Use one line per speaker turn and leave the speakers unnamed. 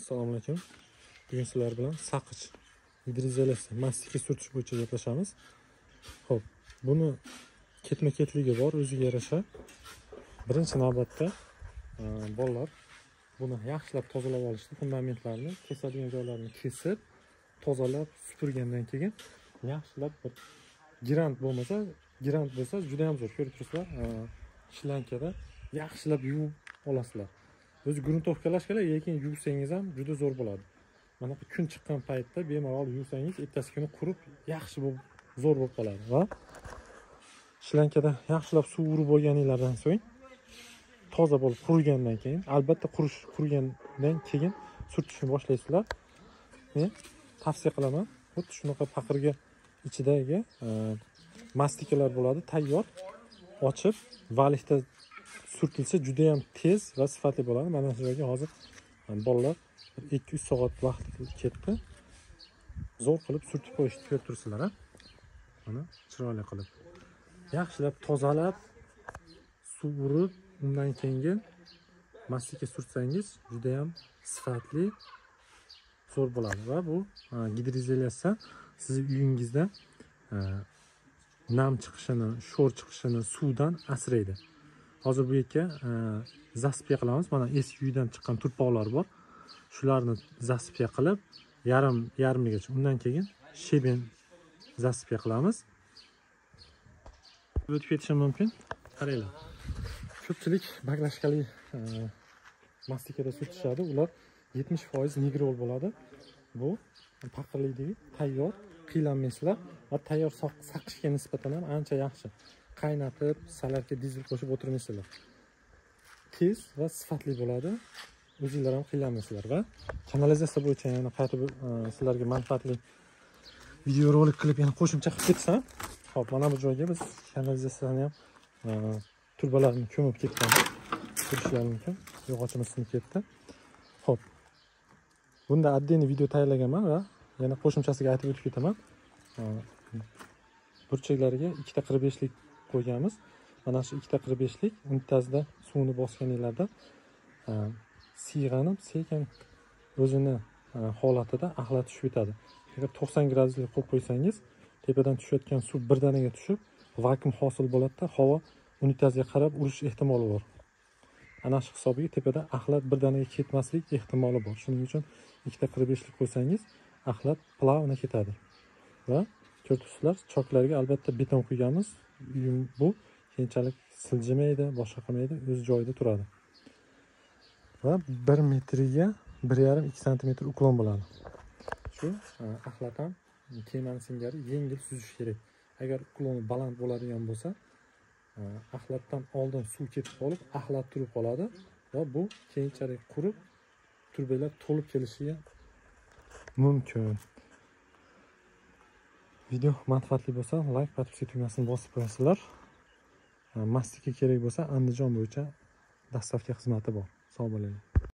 Assalomu alaykum. Bugun sizlar bilan saqich gidroizolyatsiya mastika surtish bo'yicha gaplashamiz. Xo'p, buni ketma-ketligi bor, o'ziga yarasha. Birinchi navbatda bolalar buni yaxshilab tozalab olishdi, fundamentlarni, kesadigan joylarini kesib, tozalab supurgandan keyin yaxshilab bir girant bo'lmasa, girant bo'lsa juda ham zo'r. Ko'rib turibsizlar, shlankada yaxshilab yuvib olasizlar. O'zi gruntovkalash kerak, lekin yuvsangiz ham juda zo'r bo'ladi. Mana bu kun chiqqan paytda bemalol yuvsangiz, ertasi kuni qurib, yaxshi bo'lib, zo'r bo'lib qoladi. Va shlankada yaxshilab suv urib olganinglardan so'ng, toza bo'lib qurigandan keyin, albatta qurigandan keyin surtishni boshlaysizlar. Men tavsiya qilaman, xuddi shunaqa paqirga ichidagi mastikalar bo'ladi, tayyor ochib, valikda surtilsa juda ham tez va sifatli bo'ladi. Mana shu joyga hozir bolalar 2-3 soat vaqt ketdi. Zo'r qilib surtib qo'yishni ko'rib turibsizlar, ha? Mana chiroyli qilib. Yaxshilab tozalab, suv urib, undan keyin mastika surtsangiz juda ham sifatli, zo'r bo'ladi va bu gidroizolyatsiya sizni uyingizda nam chiqishini, sho'r chiqishini suvdan asraydi. Hozir bu yerga zaspiya qilamiz. Mana eski uydan chiqqan turpoqlar bor. Shularni zaspiya qilib, yarmigacha, undan keyin sheben zaspiya qilamiz. O'tib ketishi mumkin. Qaranglar. Ko'pchilik baklashkali mastikada surtishadi. Ular 70% nigrol bo'ladi. Bu paqirlikdagi tayyor, qiylanmaysizlar va tayyor saqishga nisbatan ham ancha yaxshi. Qaynatib, salatga dizel qo'shib o'tirmaysizlar. Tez va sifatli bo'ladi. O'zinglar ham qiylanmaysizlar va kanalizatsiya bo'yicha yana qaytib sizlarga manfaatli videorolik qilib yana qo'shimcha qilib ketsam. Xo'p, mana bu joyga biz kanalizatsiyani ham turbalarni ko'mib ketgan. Ko'rishingiz mumkin. Yog'ochimiz sinib ketdi. Xo'p. Bunda отдельный video tayyorlaganman va yana qo'shimchasiga aytib o'tib ketaman. Burchaklariga 2.45lik qo'yganmiz. Mana shu 2.45lik unitazda suvni bosganinglarda siyg'anib sekin o'zini holatida axlat tushib ketadi. Agar 90 graduslik qo'yib qo'ysangiz, tepadan tushayotgan suv birdaniga tushib, vakuum hosil bo'ladi-da, havo unitazga qarab urish ehtimoli bor. Ana shu hisobiga tepada axlat birdaniga ketmaslik ehtimoli bor. Shuning uchun 2.45lik qo'ysangiz, axlat plavna ketadi. Va ko'ribsizlar, choklarga albatta beton quyganmiz. Uyim bu keyinchalik siljimaydi, boshqa qilmaydi, o'z joyida turadi. Va 1 metriga 1,5-2 santimetr uklon bo'ladi. Shu axlat ham kemani singari yengil suzish kerak. Agar ukloni baland bo'ladigan bo'lsa, axlatdan oldin suv ketib qolib, axlat turib qoladi va bu keyinchalik qurib, turbalar to'lib kelishiga mumkin. Video manfaatli bo'lsa, like, podpiska tugmasini bosib qo'yasizlar. Mastika kerak bo'lsa, Andijon bo'yicha dastavka xizmati bor. Sog' bo'ling.